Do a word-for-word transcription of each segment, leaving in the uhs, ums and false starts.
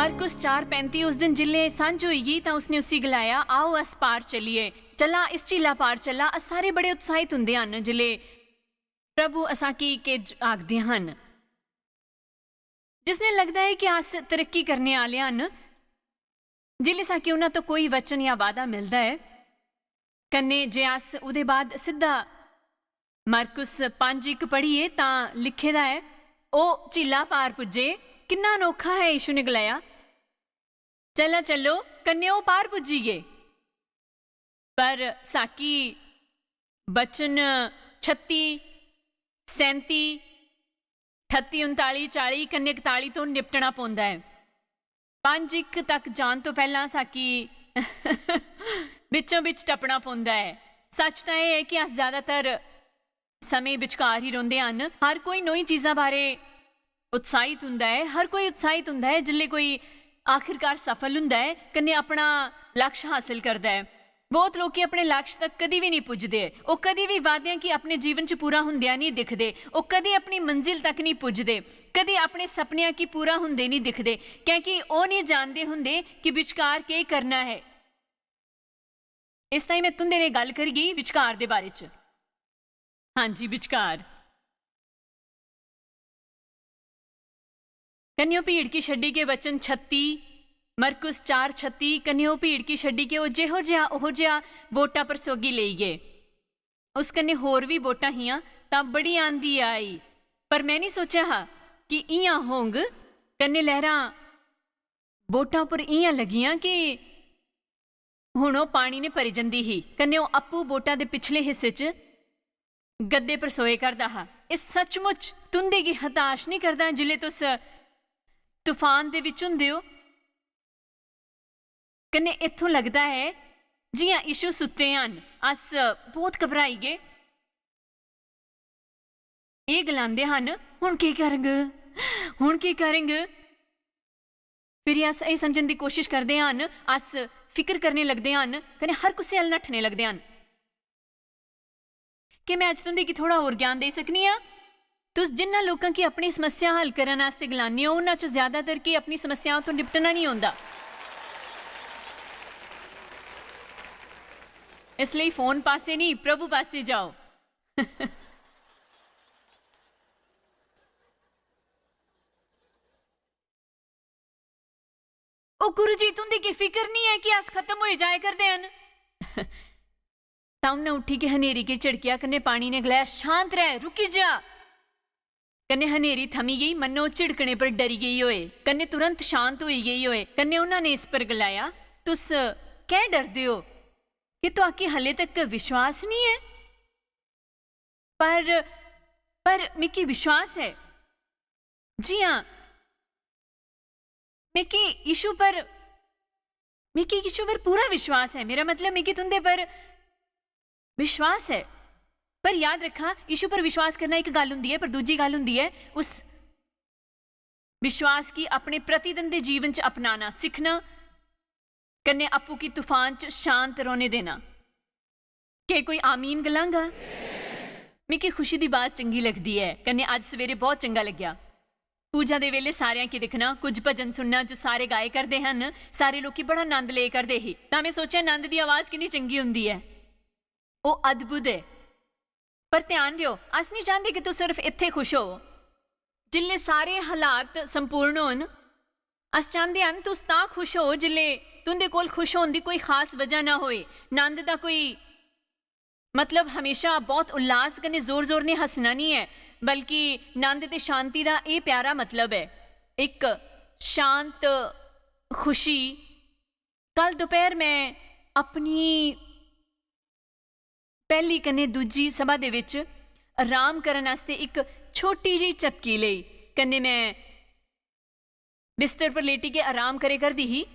मरकुस चार पैंती, उस दिन जिसलै संझ होई गेई तां उसने उसी गलाया, "आओ, अस पार चलिए, चला, इस झीला पार चला।" अस सारे बड़े उत्साहित हुंदे हन जिसलै प्रभु असांगी किश आखदे हन। जिसने लगदा ऐ कि अस तरक्की करने आह्ले हन, जिसलै साकी उन्हां तो कोई वचन या वादा मिलदा ऐ, कन्नै जे अस ओह्दे बाद सिद्धा मरकुस पंज इक पढ़िए तां लिखे दा ऐ, "ओह् झीला पार पुज्जे।" किन्ना अनोखा ऐ, यीशु ने गलाया, "चला चलो," कन्नै ओह् पार पुज्जी गे। पर साकी वचन छत्ती, सैंती, ठत्ती, उनताली, चाली कन्नै इकताली तो निपटना पौंदा ऐ। पंज इक तक जान तो पैह्लां साकी बिच्चों बिच टपना पौंदा ऐ। सच तां एह् ऐ कि अस ज्यादातर समें विचकार ही रौंह्दे हन। हर कोई नोई चीजां बारे उत्साहित हुंदा ऐ, हर कोई उत्साहित हुंदा ऐ जिसलै कोई आखिरकार सफल हुंदा ऐ, कन्नै अपना लक्ष्य हासल करदा ऐ। बहुत लोकी अपने लक्ष्य तक कदी बी निं पुजदे। ओह् कदी बी वादेआं गी अपने जीवन च पूरा हुंदेआ निं दिखदे। ओह् कदी अपनी मंजिल तक निं पुजदे, कदी अपने सपनेआं गी पूरा हुंदे निं दिखदे, क्योंकि ओह् निं जानदे हुंदे कि विचकार केह् करना ऐ। इस ताईं में तुं'दे ने गल्ल करगी विचकार दे बारे च। हां जी, विचकार। कन्नै ओह् भीड़ गी छड्डी के वचन छत्ती, मरकुस चार छत्ती, कन्नै ओह् भीड़ गी छड्डी के ओह् जेहो जेहा, ओहो जेहा बोटा पर सोगी लेई गे। उस कन्नै होर बी बोटां हियां, तां बड़ी आंधी आई, पर में निं सोचेआ हा कि इ'यां होंग। कन्नै लैह्रां बोटां पर इ'यां लगियां कि हुन ओह् पानी ने भरी जंदी ही, कन्नै ओह् अप्पू बोटा दे पिछले हिस्से च गद्दे पर सोए करदा हा। एह् सचमुच तुं'दे गी हताश निं करदा जिसलै तुस तूफान दे बिच हुंदे ओ? कन्नै इत्थों लगदा ऐ जि'यां यीशु सुत्ते हन। अस बहुत घबराई गे। एह् गलांदे हन, "हुन केह् करंग? हुन केह् करंग?" फिरी अस एह् समझण दी कोशश करदे हन, अस फिकर करने लगदे हन, कन्नै हर कुसै अल नट्ठने लगदे हन। क्या में अज्ज तुं'दे गी थोह्ड़ा होर ज्ञान देई सकनी आं? तुस जिन्ना लोकां गी अपनी समस्या हल करन आस्तै गलाने ओ, उन्ना च ज्यादातर गी अपनी समस्याओं तो निपटना निं औंदा। इसलेई फोन पासै निं, प्रभु पासै जाओ। "ओ गुरु जी, तुं'दी की फिकर निं ऐ कि अस खत्म होई जाए करदे हन?" तां उन्नै उट्ठी के हनेरी गी झिड़केआ, कन्नै पानी ने गलाया, "शांत रह, रुकी जा।" कन्नै हनेरी थमी गेई, मन्नो ओह् झिड़कने पर डरी गेई होए, कन्नै तुरंत शांत होई गेई होए। कन्नै उन्हां ने इस पर गलाया, "तुस कैं डरदे ओ? क्या तुआकी हले तक विश्वास निं ऐ?" पर, पर मिगी विश्वास ऐ। जी हां, मिगी यीशु पर, मिगी यीशु पर पूरा विश्वास ऐ। मेरा मतलब, मिगी तुं'दे पर विश्वास ऐ। पर याद रक्खा, यीशु पर विश्वास करना इक गल्ल हुंदी ऐ, पर दूजी गल्ल हुंदी ऐ उस विश्वास गी अपने प्रतिदिन दे जीवन च अपनाना सिक्खना, कन्नै अप्पू गी तूफान च शांत रौह्ने देना। केह् कोई आमीन गलांगा? मिगी खुशी दी बात चंगी लगदी ऐ, कन्नै अज्ज सवेरे बहुत चंगा लग्गेआ। पूजा दे वेले सारेआं गी दिक्खना, कुछ भजन सुनना जो सारे गाए करदे हन, सारे लोकी बड़ा नंद ले करदे ही। तां में सोचेआ, नंद दी आवाज किन्नी चंगी हुंदी ऐ, ओह् अद्भुत ऐ। पर ध्यान देओ, अस निं चांह्दे कि तुस सिर्फ इत्थै खुश हो। जिसलै सारे हालात संपूर्ण होन, अस चांह्दे हन तुस तां खुश हो जिसलै तुं'दे कोल खुश होन दी कोई खास वजह ना होए। नंद दा कोई मतलब हमेशा बहुत उल्लास कन्नै जोर-जोर ने हस्सना निं ऐ, बल्कि नंद ते शांति दा एह् प्यारा मतलब ऐ, इक शांत खुशी। कल दोपैह्र में अपनी पैह्ली कन्नै दूजी सभा दे बिच अराम करन आस्तै इक छोटी जेही झपकी लेई, कन्नै में बिस्तर पर लेटी के अराम करे करदी ही।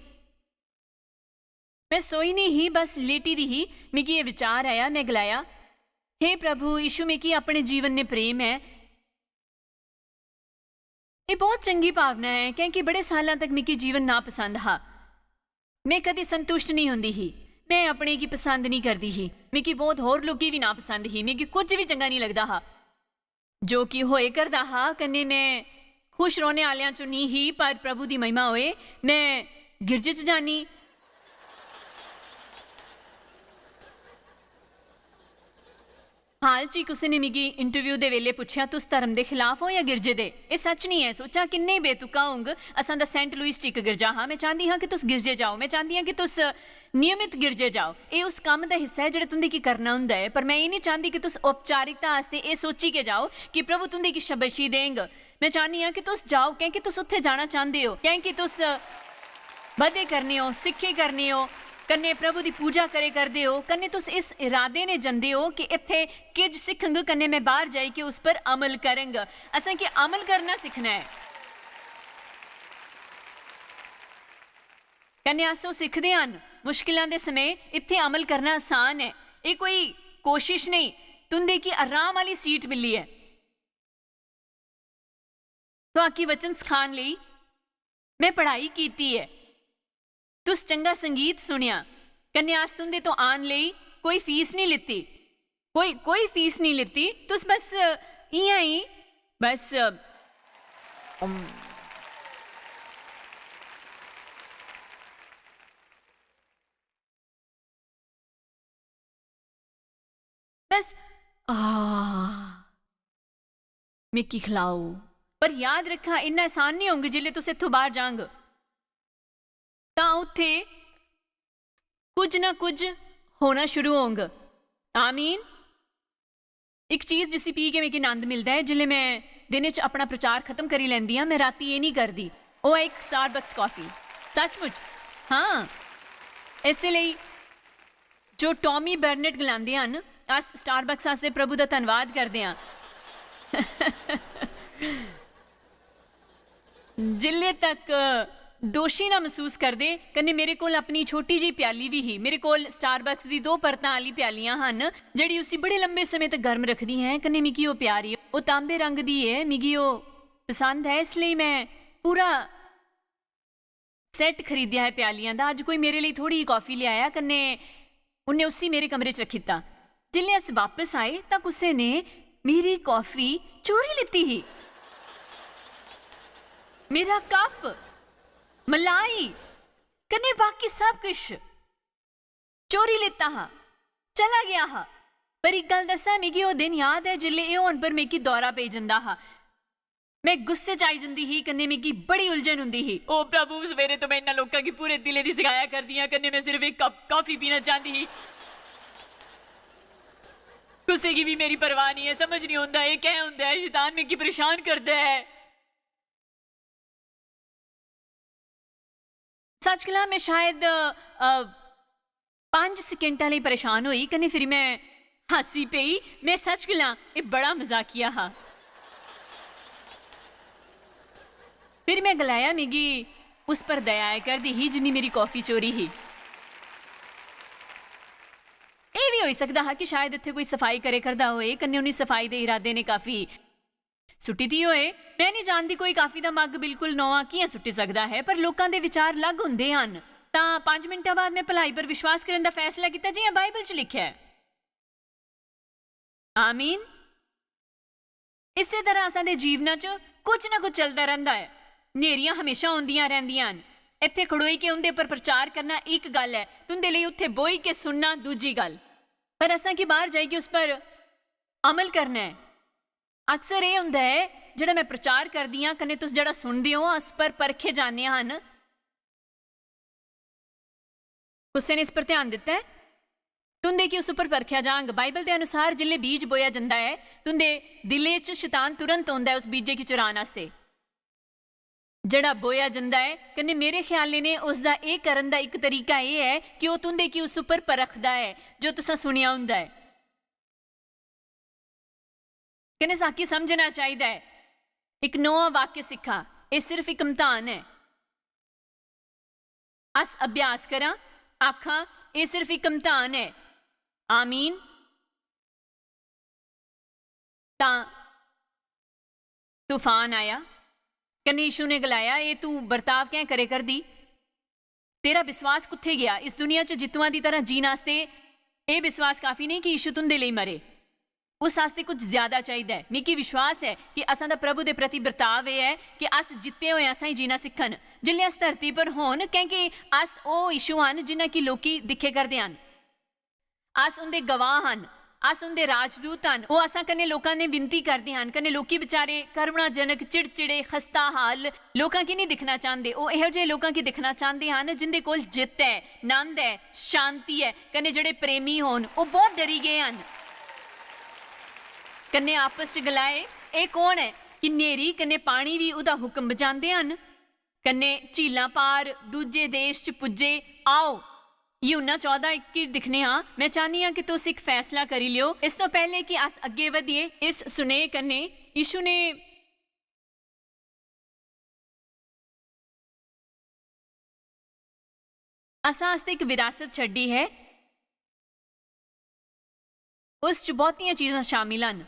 में सोई निं ही, बस लेटी दी ही। मिगी एह् विचार आया, में गलाया, "हे प्रभु यीशु, मिगी अपने जीवन ने प्रेम ऐ।" एह् बहुत चंगी भावना ऐ, क्योंकि बड़े सालां तक मिगी जीवन नापसंद हा। में कदी संतुष्ट निं होंदी ही। में अपने गी पसंद निं करदी ही। मिगी बहुत होर लोकी बी नापसंद ही। मिगी कुछ बी चंगा निं लगदा हा। जो कि होए करदा हा, कन्नै में खुश रौह्ने आह्लेआं चों निं ही, पर प्रभु दी महिमा होए। में गिरजे च जानी। हाल च ही कुसै ने मिगी इंटरव्यू दे वेले पुच्छेआ, "तुस धर्म दे खिलाफ ओ जां गिरजे दे?" एह् सच निं ऐ। सोचां किन्ने बेतुका होंग। असां दा सेंट लुइस च इक गिरजा हा। में चांह्दी हां कि तुस गिरजे जाओ। में चांह्दी हां कि तुस नियमित गिरजे जाओ। एह् उस कम्म दा हिस्सा ऐ जेह्ड़ा तुं'दे गी करना होंदा ऐ। पर में एह् निं चांह्दी कि तुस औपचारिकता आस्तै एह् सोची के जाओ कि प्रभु तुं'दे गी शाबाशी देंग। में चाह्न्नी आं कि तुस जाओ, कैंह् कि तुस उत्थै जाना चांह्दे ओ, कैंह् कि तुस बधे करने ओ, सिक्खे करने ओ, कन्नै प्रभु दी पूजा करे करदे ओ, कन्नै तुस इस इरादे ने जंदे ओ कि इत्थै किज सिक्खंग, कन्नै में बाह्र जाई के उस पर अमल करंग। असें कि अमल करना सिक्खना ऐ। कन्नै अस ओह् सिखदे हन, मुश्किलां दे समें इत्थै अमल करना आसान ऐ। एह् कोई कोशिश नेईं, तुं'दे गी आराम आह्ली सीट मिली ऐ। तुआकी वचन सखान लेई में पढ़ाई कीती ऐ। तुस चंगा संगीत सुनेआ, कन्नै अस तुं'दे तो आन लेई कोई फीस निं लित्ती, कोई, कोई फीस निं लित्ती। तुस बस इ'यां ही, बस, उम, बस, "आ, मिकी खलाओ।" पर याद रक्खा, इन्ना आसान निं होंग। जिसलै तुस इत्थूं बाह्र जांग, तां उत्थै कुछ ना कुछ होना शुरू होंग। आमीन। इक चीज जिसी पी के मिगी आनंद मिलदा ऐ, जिसलै में दिनै च अपना प्रचार खत्म करी लैंदी आं, में रातीं एह् निं करदी। ओह् ऐ इक Starbucks coffee। सचमुच। हां। इस्सै लेई जो टॉमी बर्नेट गलांदे हन, अस Starbucks आस्तै प्रभु दा धन्नवाद करदे आं। जिल्ले तक दोशी ना मसूस करदे, कन्नै मेरे कोल अपनी छोटी जेही प्याली बी ही। मेरे कोल Starbucks दी दो परतां आह्ली प्यालियां हन, जेह्ड़ी उसी बड़े लंबे समें तक गर्म रखदी ऐ, कन्नै मिगी ओह् प्यारी ऐ। ओह् तांबे रंग दी ऐ, मिगी ओह् पसंद ऐ, इसलेई में पूरा सैट खरीदेआ ऐ प्यालियां दा। अज्ज कोई मेरे लेई थोड़ी जेही कॉफी लेआया, कन्नै उन्नै उसी मेरे कमरे च रक्खी दित्ता। जिसलै अस बापस आए, तां कुसै ने मेरी कॉफी चोरी लेती ही। मेरा कप, मलाई, कन्नै बाकी सब किश चोरी लेता हा, चला गेआ हा। पर इक गल्ल दस्सां, मिगी ओह् दिन याद ऐ, जिसलै एह् होन पर मिगी दौरा पेई जंदा हा। में गुस्से च आई जंदी ही, कन्नै मिगी बड़ी उलझन होंदी ही। ओ प्रभु, सवेरे तो में इन्ना लोकां गी पूरे दिलै दी सखाया करदी आं, कन्नै में सिर्फ इक कप कॉफी पीना चांह्दी ही। कुसै गी बी मेरी परवाह निं ऐ, समझ निं औंदा एह् कैं होंदा ऐ, शैतान मिगी परेशान करदा ऐ। सच गलां, में शायद, अ, पंज सकिंटां लेई परेशान होई, कन्नै फिरी में हस्सी पेई। में सच गलां, एह् बड़ा मजाकिया हा। फिर में गलाया, "मिगी उस पर दया आए करदी ही जिन्नी मेरी कॉफी चोरी ही।" एह् बी होई सकदा हा कि शायद इत्थै कोई सफाई करे करदा होए, कन्नै उ'नें सफाई दे इरादे ने काफी सुट्टी दी होए। में निं जानदी कोई काफी दा मग बिल्कुल नोआ कि'यां सुट्टी सकदा ऐ, पर लोकां दे विचार अलग होंदे हन। तां पंज मिंटां बाद में भलाई पर विश्वास करन दा फैसला कीता, जि'यां बाइबल च लिखेआ ऐ। आमीन। इस्सै तरह असां दे जीवना च कुछ ना कुछ चलदा रैंह्दा ऐ। न्हेरियां हमेशा औंदियां रैंह्दियां न। इत्थै खड़ोई के उं'दे पर प्रचार करना इक गल्ल ऐ, तुं'दे लेई उत्थै बोही के सुनना दूजी गल्ल। पर असां गी बाह्र जाइयै उस पर अमल करना ऐ। अक्सर एह् होंदा ऐ, जेह्ड़ा में प्रचार करदी आं, कन्नै तुस जेह्ड़ा सुनदे ओ, अस पर परखे जाने हन। कुसै ने इस पर ध्यान दित्ता ऐ? तुं'दे गी उस पर परखेआ जांग। बाइबल दे अनुसार, जिसलै बीज बोया जंदा ऐ, तुं'दे दिलै च शैतान तुरंत औंदा ऐ उस बीजै गी चुरान आस्तै। जेह्ड़ा बोया जंदा ऐ, कन्नै मेरे ख्याले ने उसदा एह् करन दा इक तरीका एह् ऐ कि ओह् तुं'दे गी उस उप्पर परखदा ऐ जो तुसें सुनेआ होंदा ऐ। कन्नै साकी समझना चाहिदा ऐ, इक नोआ वाक्य सिक्खा, एह् सिर्फ इक मतान ऐ। अस अभ्यास करां, आखां, एह् सिर्फ इक मतान ऐ। आमीन। तां तूफान आया, कन्नै यीशु ने गलाया, "एह् तू बर्ताव कैं करे करदी? तेरा विश्वास कुत्थै गेआ? इस दुनिया च जित्तुआं दी तरह जीन आस्तै एह् विश्वास काफी नेईं कि यीशु तुं'दे लेई मरे।" उस आस्तै कुछ ज्यादा चाहिदा ऐ। मिगी विश्वास ऐ कि असां दा प्रभु दे प्रति बर्ताव एह् ऐ कि अस जित्ते होए असां ही जीना सिक्खन। जिसलै अस धरती पर होन, कैंह् कि अस ओह् यीशु हन जिन्ना कि लोकी दिक्खे करदे हन। अस उं'दे गवाह हन, अस उं'दे राजदूत हन। ओह् असां कन्नै लोकां ने विनती करदे हन, कन्नै लोकी बेचारे करुणाजनक, चिड़चिड़े, खस्ता हाल लोकां गी निं दिक्खना चांह्दे। ओह् एहो जेह् लोकां गी दिक्खना चांह्दे हन जिं'दे कोल जित्त ऐ, नंद ऐ, शांति ऐ, कन्नै जेह्ड़े प्रेमी होन। ओह् बहुत डरी गे हन। कन्नै आपस च गलाए, "एह् कौन ऐ कि न्हेरी कन्नै पानी बी ओह्दा हुक्म बजांदे हन?" कन्नै झीलां पार दूजे देश च पुज्जे। आओ, यूहन्ना चौदां इक गी दिक्खने आं। मैं चाह्न्नी आं कि तुस इक फैसला करी लियो। इस तों पैह्ले कि अस अग्गें बधिये, इस सुनेह कन्नै यीशु ने असां आस्तै इक विरासत छड्डी है। उस च बहुतियां चीजां शामिल हन,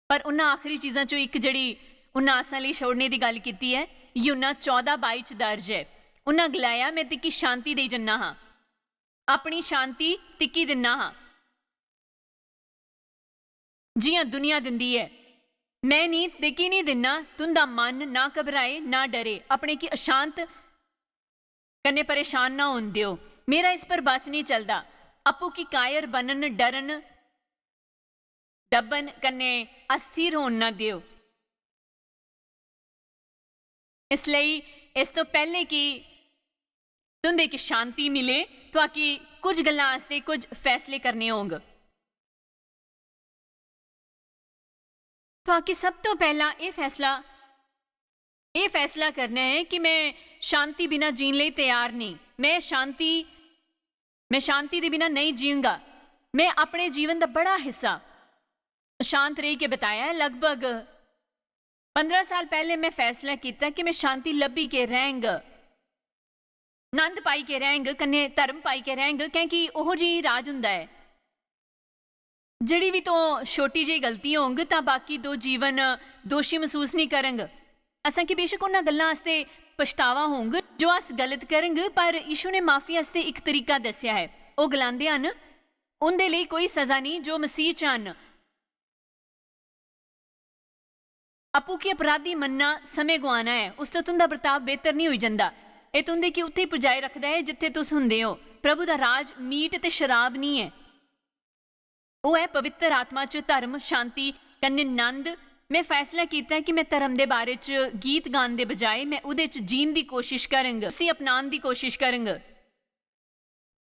पर उन्हां आखरी चीजां चों इक जेह्ड़ी उन्हां असां लेई छोड़ने दी गल्ल कीती ऐ, यूहन्ना चौदां बाई च दर्ज ऐ। उन्हां गलाया, "मैं तिक्की शांति देई जन्ना हां, अपनी शांति तिक्की दिन्ना हां, जि'यां दुनिया दिंदी ऐ। मैं निं, तिक्की निं दिन्ना, तुं'दा मन ना घबराए, ना डरे, अपने गी अशांत कन्नै परेशान ना होन देओ। मेरा इस पर बस निं चलदा। अप्पू की कायर बनन, डरन, डब्बन कन्नै अस्थिर होन ना देओ।" इसलेई इस तों पैह्लें कि तुं'दे गी शांति मिले, तुआकी कुछ गल्लां आस्तै कुछ फैसले करने होंग। तुआकी सब तों पैह्ला एह् फैसला, एह् फैसला करना ऐ कि मैं शांति बिना जीन लेई त्यार नेईं। मैं शांति, मैं शांति दे बिना नेईं जींगा। मैं अपने जीवन दा बड़ा हिस्सा शांत रेही के बताया ऐ। लगभग पंदरां साल पैह्ले मैं फैसला कीता कि मैं शांति लब्भी के रैंह्ग, नंद पाई के रैंह्ग, कन्नै धर्म पाई के रैंह्ग, कैंह् कि ओहो जेही राज हुंदा ऐ। जेह्ड़ी बी तों छोटी जेही गलती होंग, तां बाकी दो जीवन दोशी मसूस निं करंग। असें गी बेशक उन्हां गल्लां आस्तै पछतावा होंग जो अस गलत करंग, पर यीशु ने माफी आस्तै इक तरीका दस्सेआ ऐ। ओह् गलांदे हन, "उं'दे लेई कोई सजा निं जो मसीह च हन।" अप्पू गी अपराधी मन्नना समें गुआना ऐ, उस तों तुं'दा बर्ताव बेहतर निं होई जंदा। एह् तुं'दे गी उत्थै पुजाई रखदा ऐ जित्थै तुस हुंदे ओ। प्रभु दा राज मीट ते शराब निं ऐ। ओह् ऐ पवित्र आत्मा च धर्म, शांति कन्नै नंद। में फैसला कीता ऐ कि में धर्म दे बारे च गीत गान दे बजाए में ओह्दे च जीन दी कोशिश करंग, उसी अपनान दी कोशिश करंग।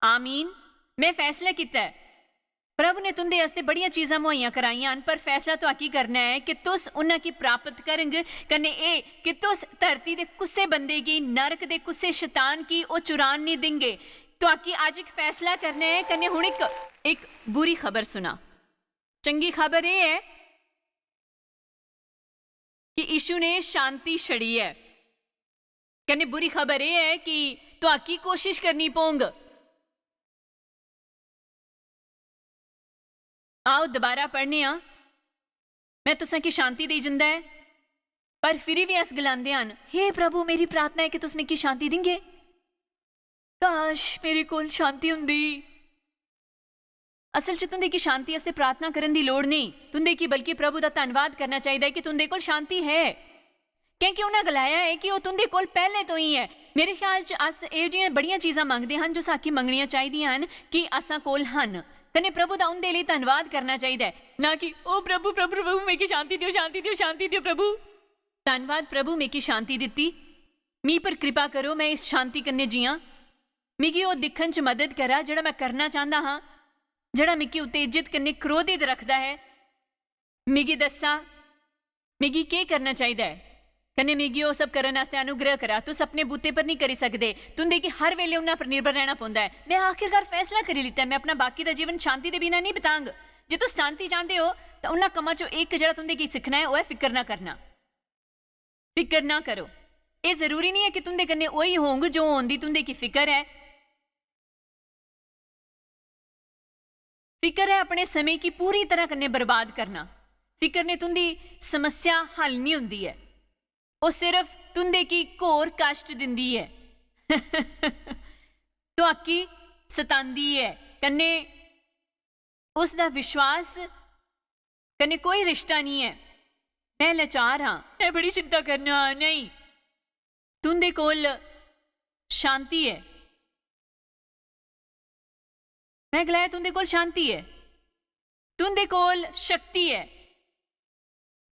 आमीन। में फैसला कीता ऐ। प्रभु ने तुं'दे आस्तै बड़ियां चीजां मुहैया कराइयां न, पर फैसला तुआकी करना ऐ कि तुस उन्हां गी प्राप्त करंग, कन्नै एह् कि तुस धरती दे कुसै बंदे गी, नरक दे कुसै शैतान गी ओह् चुरान निं देंगे। तुआकी अज्ज इक फैसला करना ऐ, कन्नै हुन इक, इक बुरी खबर सुना। चंगी खबर एह् ऐ कि यीशु ने शांति छड़ी ऐ। कन्नै बुरी खबर एह् ऐ कि तुआकी कोशिश करनी पौंग। आओ, दोबारा पढ़ने आं। "मैं तुसें गी शांति देई जंदा ऐ।" पर फिरी बी अस गलांदे हन, "हे प्रभु, मेरी प्रार्थना ऐ कि तुस मिगी शांति दिंगे। काश, मेरे कोल शांति हुंदी।" असल च तुं'दे गी शांति आस्तै प्रार्थना करन दी लोड़ नेईं, तुं'दे गी बल्कि प्रभु दा धन्नवाद करना चाहिदा ऐ कि तुं'दे कोल शांति है। कैंह् कि उ'नें गलाया ऐ कि ओह् तुं'दे कोल पैह्लें तो ही ऐ। मेरे ख्याल च अस एह् जिहियां बड़ियां चीजां मंगदे हन जो साकी मंगनियां चाहिदियां हन कि असां कोल हन, कन्नै प्रभु दा उं'दे लेई धन्नवाद करना चाहिदा ऐ, ना कि, "ओ प्रभु, प्रभु, प्रभु, मिगी शांति देओ, शांति देओ, शांति देओ, प्रभु।" धन्नवाद प्रभु, मिगी शांति दित्ती। मी पर कृपा करो, मैं इस शांति कन्नै जियां। मिगी ओह् दिक्खन च मदद करा जेह्ड़ा मैं करना चांह्दा हां, जेह्ड़ा मिगी उत्तेजित कन्नै क्रोधित रखदा ऐ। मिगी दस्सा, मिगी केह् करना चाहिदा ऐ, कन्नै मिगी ओह् सब करन आस्तै अनुग्रह करा। तुस अपने बूते पर निं करी सकदे, तुं'दे गी हर बेल्लै उन्हां पर निर्भर रैह्ना पौंदा ऐ। मैं आखिरकार फैसला करी लित्ता ऐ, मैं अपना बाकी दा जीवन शांति दे बिना निं बितांग। जे तुस शांति चांह्दे ओ, तां उन्हां कम्मां चों इक जेह्ड़ा तुं'दे गी सिक्खना ऐ, ओह् ऐ फिकर ना करना। फिकर ना करो। एह् जरूरी निं ऐ कि तुं'दे कन्नै ओही होंग जो होन दी तुं'दे गी फिकर ऐ। फिकर ऐ अपने समें गी पूरी तरह कन्नै बर्बाद करना। फिकर ने तुं'दी समस्या हल निं होंदी ऐ। ओह् सिर्फ तुं'दे गी घोर कश्ट दिंदी ऐ। तुआकी सतांदी ऐ। कन्नै उस दा विश्वास कन्नै कोई रिश्ता निं ऐ। में लाचार आं, में बड़ी चिंता करना आं। नेईं, तुं'दे कोल शांति ऐ। में गलाया, तुं'दे कोल शांति ऐ, तुं'दे कोल शक्ति ऐ।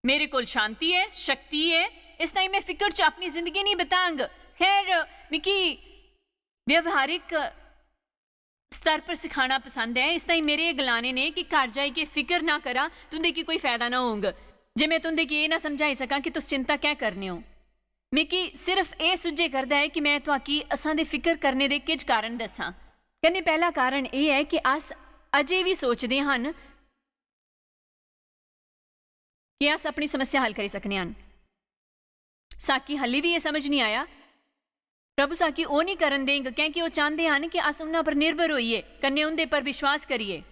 मेरे कोल शांति ऐ, शक्ति ऐ, इस ताईं में फिकर च अपनी जिंदगी निं बितांग। खैर, मिगी व्यवहारिक स्तर पर सिखाना पसंद ऐ, इस ताईं मेरे एह् गलाने ने कि घर जाइयै फिकर ना करा, तुं'दे की कोई फायदा ना होंग। जे में तुं'दे की एह् ना समझाई सकां कि तुस चिंता कैं करने ओ। मिगी सिर्फ एह् सुझे करदा ऐ कि में तुआकी असां दे फिकर करने दे किश कारण दस्सां। कन्नै पैह्ला कारण एह् ऐ कि अस अजें बी सोचदे हन कि अस अपनी समस्या हल करी सकने हन। साकी हल्ली बी एह् समझ निं आया। प्रभु साकी ओह् निं करन देंग, कैंकि ओह् चांह्दे हन कि अस उन्हां पर निर्भर होइए, कन्नै उं'दे पर विश्वास करिए।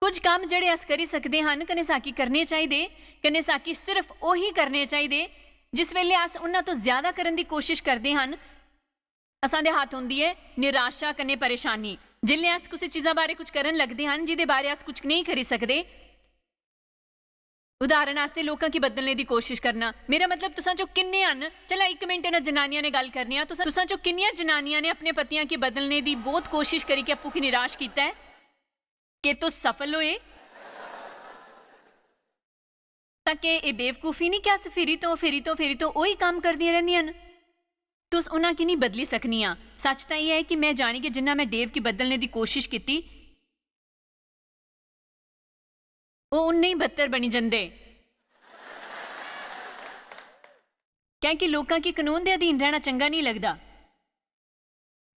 कुछ कम्म जेह्ड़े अस करी सकदे हन, कन्नै साकी करने चाहिदे, कन्नै साकी सिर्फ ओही करने चाहिदे, जिस बेल्लै अस उन्हां तो ज्यादा करन दी कोशिश करदे हन, असां दे हत्थ होंदी ऐ निराशा कन्नै परेशानी। जिसलै अस कुसै चीजा बारै कुछ करन लगदे हन, जिदे बारै अस कुछ नेईं करी सकदे, उदाहरण आस्तै, लोकां गी बदलने दी कोशिश करना। मेरा मतलब, तुसां चो किन्ने हन, चला इक मिनट इ'नें जनानियां ने गल्ल करने आं, तुसां, तुसां चो किन्नियां जनानियां ने अपने पतियां गी बदलने दी बहुत कोशिश करियै आपूं गी निराश कीता ऐ? कि तुस सफल होए? तां केह् एह् बेवकूफी निं कि अस फिरी तो, फिरी तो, फिरी तो ओही कम्म करदियां रैंह्दियां न? तुस उन्हां गी निं बदली सकनियां। सच्च तां एह् ऐ कि में जानी कि जिन्ना में डेव गी बदलने दी कोशिश कीती, ओह् उन्ने ही बदतर बनी जंदे। कैंकि लोकां गी कनून दे अधीन रैह्ना चंगा नेईं लगदा।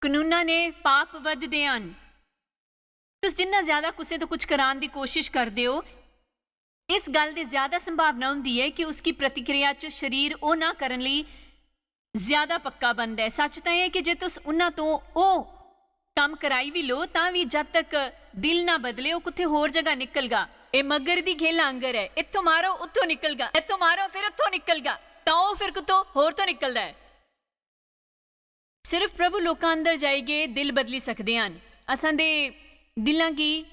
कनूना ने पाप बधदे हन। तुस जिन्ना ज्यादा कुसै तो कुछ करान दी कोशिश करदे ओ, इस गल्ल दी ज्यादा संभावना होंदी ऐ कि उसकी प्रतिक्रिया च शरीर ओह् ना करन लेई ज्यादा पक्का बनदा ऐ। सच्च तां एह् ऐ कि जे तुस उन्हां तो ओह् कम्म कराई बी लो, तां बी जद तक दिल ना बदले, ओह् कुत्थै होर जगह निकलगा। एह् मगर दी खेल आंगर ऐ, इत्थों मारो, उत्थों निकलगा, इत्थों मारो, फिर उत्थों निकलगा, तां ओह् फिर कुत्थों होर तो निकलदा ऐ। सिर्फ प्रभु लोकां अंदर जाइयै दिल बदली सकदे हन। असां दे दिलां गी,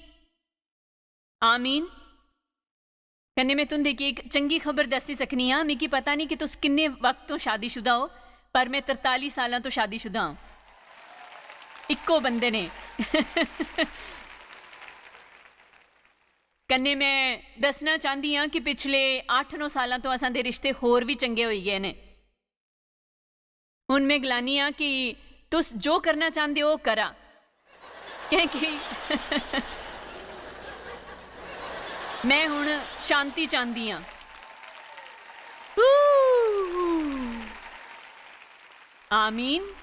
आमीन। कन्नै में तुं'दे गी इक चंगी खबर दस्सी सकनी आं। मिगी पता निं कि तुस किन्ने वक्त तो शादीशुदा ओ, पर में तरताली सालां तो शादीशुदा आं। इक्को बंदे ने। कन्नै में दस्सना चांह्दी आं कि पिछले अट्ठ नौ सालां तो असां दे रिश्ते होर बी चंगे होई गे न। हुन में गलानी आं कि तुस जो करना चांह्दे ओ, ओह् करा, कैंकि में हुन शांति चांह्दी आं। आमीन।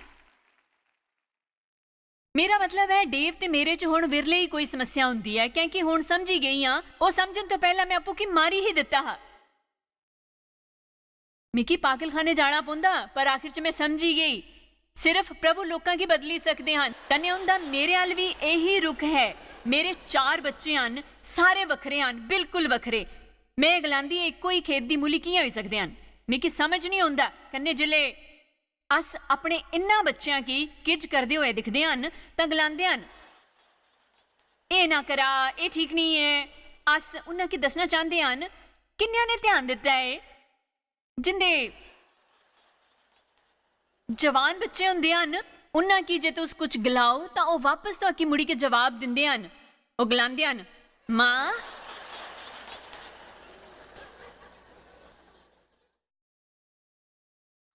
मेरा मतलब ऐ, डेव ते मेरे च हुन विरले ही कोई समस्या हुंदी ऐ, कैंकि हुन समझी गेई आं। ओह् समझन तो पैह्ला में आपूं गी मारी ही दित्ता हा। मिगी पागलखाने जाना पौंदा, पर आखिर च में समझी गेई, सिर्फ प्रभु लोकां गी बदली सकदे हन। कन्नै उं'दा मेरे अल बी एही रुख ऐ। मेरे चार बच्चे हन, सारे बक्खरे हन, बिल्कुल बक्खरे। में गलांदी, "एह् इक्को ही खेत दी मुली कि'यां होई सकदे हन?" मिगी समझ निं औंदा। कन्नै जिसलै अस अपने इन्ना बच्चेआं गी किज करदे होए दिखदे हन, तां गलांदे हन, "एह् ना करा, एह् ठीक नेईं ऐ।" अस उन्हां गी दस्सना चांह्दे हन, किन्नेआं ने ध्यान दित्ता ऐ, जिंदे जवान बच्चे होंदे हन, उन्हां गी जे तुस कुछ गलाओ, तां ओह् वापस तुआकी मुड़ियै जवाब दिंदे हन। ओह् गलांदे हन, "मां।"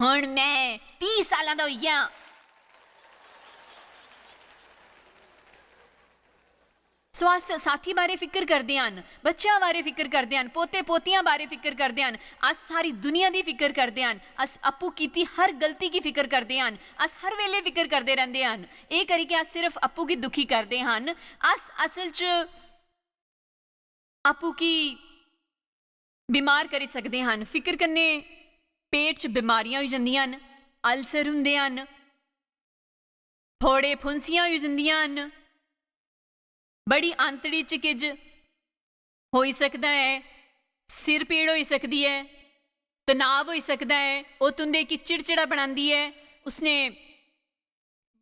हुन में तीह सालां दा होई गेआ। सो अस साथी बारै फिकर करदे हन, बच्चेआं बारै फिकर करदे हन, पोते पोतियां बारै फिकर करदे हन, अस सारी दुनिया दी फिकर करदे हन, अस आपूं कीती हर गलती गी फिकर करदे हन, अस हर बेल्लै फिकर करदे रैंह्दे हन। एह् करियै अस सिर्फ आपूं गी दुखी करदे हन। अस असल च आपूं गी बमार करी सकदे हन। फिकर कन्नै पेट च बमारियां होई जंदियां न, अल्सर हुंदे हन, फोड़े फुंसियां होई जंदियां न, बड़ी आंतड़ी च किज होई सकदा ऐ, सिर पीड़ होई सकदी ऐ, तनाव होई सकदा ऐ, ओह् तुं'दे गी चिड़चिड़ा बनांदी ऐ, उसने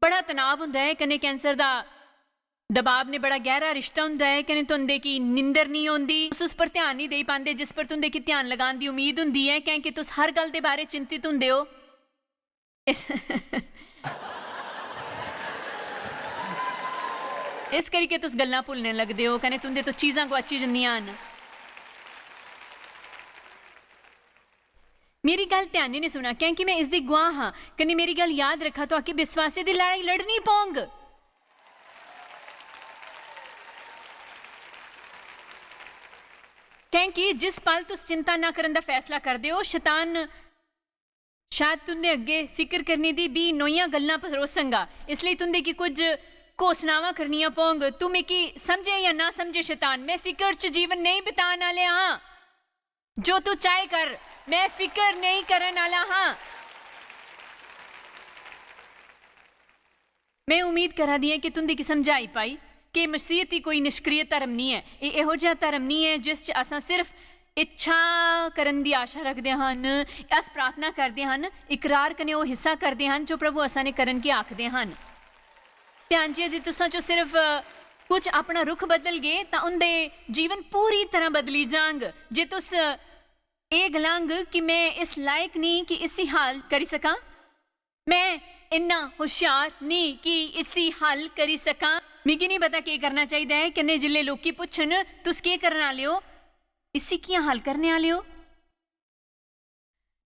बड़ा तनाव होंदा ऐ, कन्नै कैंसर दा दबाव ने बड़ा गैहरा रिश्ता हुंदा ऐ, कन्नै तुंदे की निंदर निं होंदी। तुस उस पर ध्यान निं देई पांदे जिस पर तुंदे की ध्यान लगान दी उम्मीद हुंदी ऐ, कैंकि तुस हर गल्ल दे बारे चिंतित हुंदे ओ। इस, इस करियै तुस गल्लां भुल्लने लगदे ओ, कन्नै तुंदे तो चीजां गुआची जंदियां हन। मेरी गल्ल ध्यानै नै सुना, कैंकि मैं इसदी गुआह हां, कन्नै मेरी गल्ल याद रखा, तुआकी विश्वासी दी लड़ाई लड़नी पौंग। कैंकि जिस पल तुस चिंता ना करन दा फैसला करदे ओ, शैतान शायद तुंदे अग्गे फिकर करने दी बी नोइयां गल्लां परोसंगा। इसलेई तुंदे की कुछ घोषणावां करनियां पौंग। तू मिकी समझे या ना समझे शैतान, मैं फिकर च जीवन नेईं बितान आले हां। जो तू चाहे कर, मैं फिकर नेईं करन आला हां। मैं उम्मीद करा दी आं कि तुंदी गी समझाई पाई कि मसीहत ही कोई निष्क्रिय धर्म निं ऐ। एह् एहो जेहा धर्म निं ऐ जिस च असां सिर्फ इच्छा करन दी आशा रखदे हन, अस प्रार्थना करदे हन, इकरार कन्नै ओह् हिस्सा करदे हन जो प्रभु असां ने करन गी आखदे हन। ध्यान जे यदि तुसां चो सिर्फ, अ, कुछ अपना रुख बदलगे तां उंदे जीवन पूरी तरह बदली जांग। जे तुस, अ, एह् गलांग कि मैं इस लायक निं कि इसी हल करी सकां, मैं इन्ना हुशार निं कि इसी हल करी सकां। मिगी निं पता केह् करना चाहिदा ऐ। कन्नै जिसलै लोकी पुच्छन, "तुस केह् करन आह्ले ओ? इसी कि'यां हल करने आह्ले ओ?"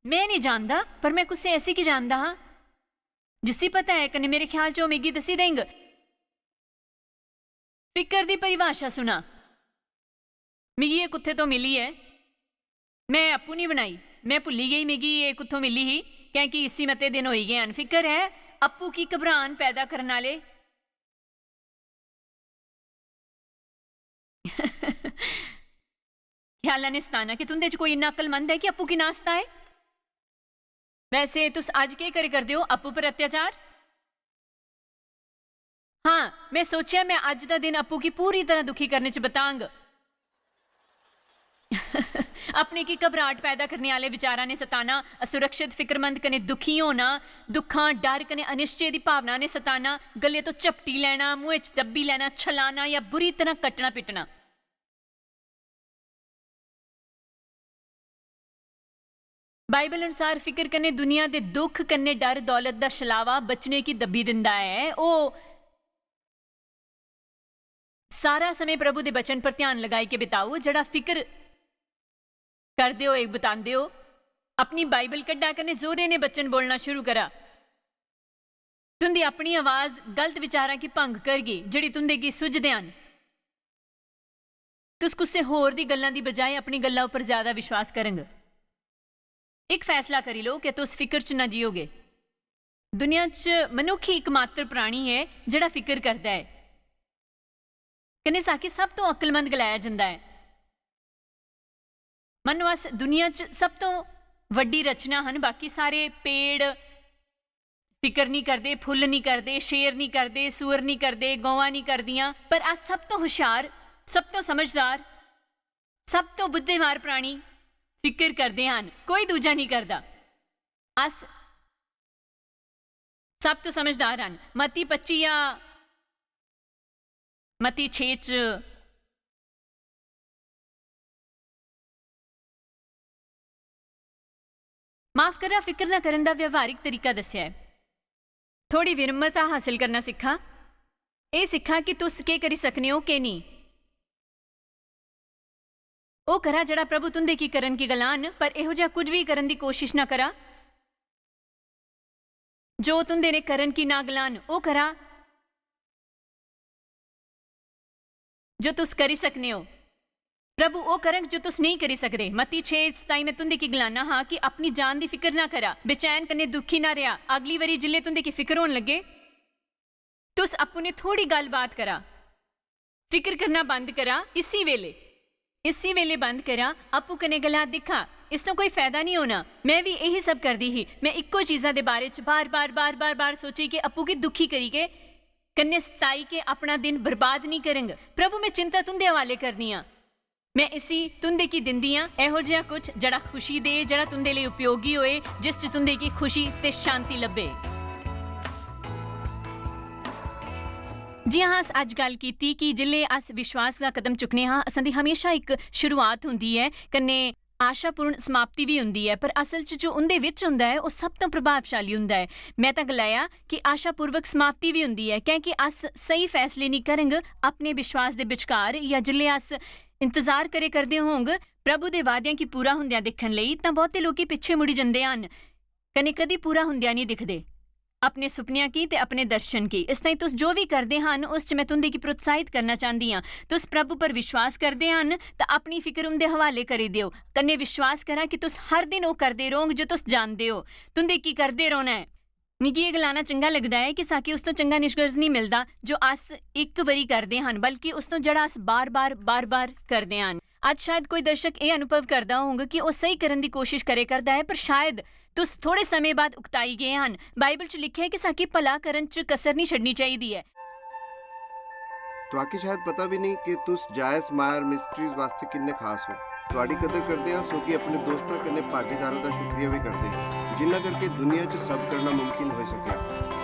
मैं निं जानदा, पर मैं कुसै ऐसी गी जानदा हा जिसी पता ऐ, कन्नै मेरे ख्याल च ओह् मिगी दस्सी देंग। फिकर दी परिभाशा सुना। मिगी एह् कुत्थै तो मिली ऐ? मैं आपूं निं बनाई, मैं भुल्ली गेई मिगी एह् कुत्थों मिली ही, कैंकि इसी मते दिन होई गे हन। फिकर ऐ आपूं की घबरान पैदा करन आह्ले। ख्यालां ने सताना। कि तुंदे च कोई इन्ना अक्लमंद ऐ कि आपूं की ना सताए? वैसे तुस अज्ज केह् करी करदे ओ? आपूं पर अत्याचार? हां, मैं सोचेआ मैं अज्ज दा दिन आपूं गी पूरी तरह दुखी करने च बतांग। अपने गी घबराहट पैदा करने आह्ले विचारां ने सताना, असुरक्षित, फिक्रमंद कन्नै दुखी होना, दुक्खां, डर कन्नै अनिश्चय दी भावना ने सताना, गले तो झपटी लैना, मुंहै च दब्बी लैना, छलाना या बुरी तरह कट्टना पिट्टना। बाइबल अनुसार फिकर कन्नै दुनिया दे दुख कन्नै डर दौलत दा छलावा बचने गी दब्बी दिंदा ऐ। ओह् सारा समें प्रभु दे वचन पर ध्यान लगाई के बिताओ, जेह्ड़ा फिकर करदे होए बितांदे ओ। अपनी बाइबल कड्ढा कन्नै जोरे ने वचन बोलना शुरू करा। तुंदी अपनी आवाज गलत विचारां गी भंग करगी, जेह्ड़ी तुंदे गी सुझदे हन। तुस कुसै होर दी गल्लां दी बजाए अपनी गल्ला उप्पर ज्यादा विश्वास करंग। इक फैसला करी लो कि तुस फिकर च न जियोगे। दुनिया च मनुक्ख ही इकमात्र प्राणी ऐ जेह्ड़ा फिकर करदा ऐ। कन्नै साकी सब तो अक्लमंद गलाया जंदा ऐ। मन्नो अस दुनिया च सब तो वड्डी रचना हन, बाकी सारे पेड़ फिकर निं करदे, फुल्ल निं करदे, शेर निं करदे, सूअर निं करदे, गौआं निं करदियां, पर अस सब तो हुशार, सब तो समझदार, सब तो बुद्धिमान प्राणी फिकर करदे हन, कोई दूजा निं करदा। अस सब तो समझदार हन। मत्ती पच्ची या मत्ती छे च, माफ करा, फिकर ना करन दा व्यवहारिक तरीका दस्सेआ ऐ। थोड़ी विनम्रता हासल करना सिक्खा। एह् सिक्खा कि तुस केह् करी सकने ओ, केह् नेईं। ओह् करा जेह्ड़ा प्रभु तुंदे की करन की गलान, पर एहो जेहा कुछ बी करन दी कोशिश ना करा जो तुंदे ने करन की ना गलान। ओह् करा जो तुस करी सकने ओ। प्रभु ओह् करंग जो तुस नेईं करी सकदे। मत्ती छे सताई, मैं तुंदे की गलाना हा कि अपनी जान दी फिकर ना करा, बेचैन कन्नै दुखी ना रेहा। अगली बारी जिल्लै तुंदे की फिकर होन लग्गे, तुस अप्पू ने थोड़ी गल्लबात करा। फिकर करना बंद करा इसी वेले। इसी वेले बंद करा, अप्पू कन्नै गला, "दिक्खा, इस तो कोई फायदा नहीं होना। मैं भी यही सब करदी ही। मैं इक्को चीजा दे बारे च बार-बार, बार-बार, बार सोची के अप्पू गी दुखी करी के, कन्नै सताई के अपना दिन बर्बाद नहीं करंग। प्रभु, मैं चिंता तुंदे हवाले करनी आं। मैं इसी तुंदे की दिंदी आं, एहो जेहा कुछ जेह्ड़ा खुशी दे, जेह्ड़ा तुंदे लेई उपयोगी होए, जिस च तुंदे की खुशी ते शांति लब्भे।" जि'यां अस अज्ज गल्ल कीती कि जिसलै अस विश्वास दा कदम चुक्कने आं, असां दी हमेशा इक शुरुआत होंदी ऐ, कन्नै आशापूर्ण समाप्ति बी होंदी ऐ, पर असल च जो उं'दे बिच होंदा ऐ, ओह् सब तों प्रभावशाली होंदा ऐ। में तां गलाया कि आशापूर्वक समाप्ति बी होंदी ऐ, कैंह् कि अस स्हेई फैसले निं करंग अपने विश्वास दे बश्कार, जां जिसलै अस इंतजार करे करदे होंग प्रभु दे वादेआं गी पूरा हुंदेआं दिक्खन लेई, तां बहुते लोकी पिच्छे मुड़ी जंदे हन, कन्नै कदी पूरा हुंदेआं निं दिखदे अपने सुपनेआं गी ते अपने दर्शन गी। इस ताईं तुस जो बी करदे हन, उस च में तुं'दे गी प्रोत्साहित करना चांह्दी आं। तुस प्रभु पर विश्वास करदे हन, तां अपनी फिकर उं'दे हवाले करी देओ। कन्नै विश्वास करां कि तुस हर दिन ओह् करदे रौह्ङ जो तुस जानदे ओ। तुं'दे की करदे रौह्ना ऐ। मिगी एह् गलाना चंगा लगदा ऐ कि साकी उस तों चंगा निष्कर्ष निं मिलदा जो अस इक बारी करदे हन, बल्कि उस तों जेह्ड़ा अस बार-बार, बार-बार करदे हन। अज्ज शायद कोई दर्शक एह् अनुभव करदा होंग कि ओह् स्हेई करन दी कोशश करे करदा ऐ, पर शायद तुस थोड़े समें बाद उकताई गे हन। बाइबल च लिखेआ ऐ कि साकी भला करन च कसर निं छड्डनी चाहिदी ऐ। तुआकी शायद पता बी नेईं कि तुस जायस मायर मिस्ट्रीज वास्तै किन्ने खास ओ। तुआडी कदर करदे आं, सोगी अपने दोस्तां कन्नै भागीदारां दा शुक्रिया बी करदे, जिन्ना करके दुनिया च सब करना मुमकिन होई सकेआ।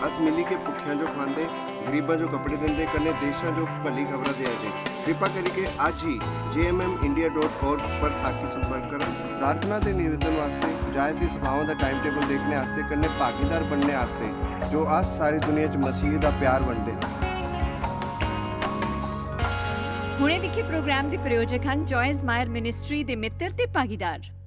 अस मिली के भुक्खेआं जो खुआंदे, गरीबां जो कपड़े दिंदे, कन्नै देशां जो भली खबरां देआ दे। कृपा करिके अज्ज ही J M M India dot org पर साकी संपर्क करन। प्रार्थना ते निवेदन वास्तै, जायस दी सभाओं दा टाइम टेबल देखने आस्तै, कन्नै भागीदार बनने आस्तै, जो अस सारी दुनिया च मसीह दा प्यार बंडदे हां। हुणे दिक्खे प्रोग्राम दे प्रायोजक हन जॉयस मायर मिनिस्ट्री दे मित्र ते भागीदार।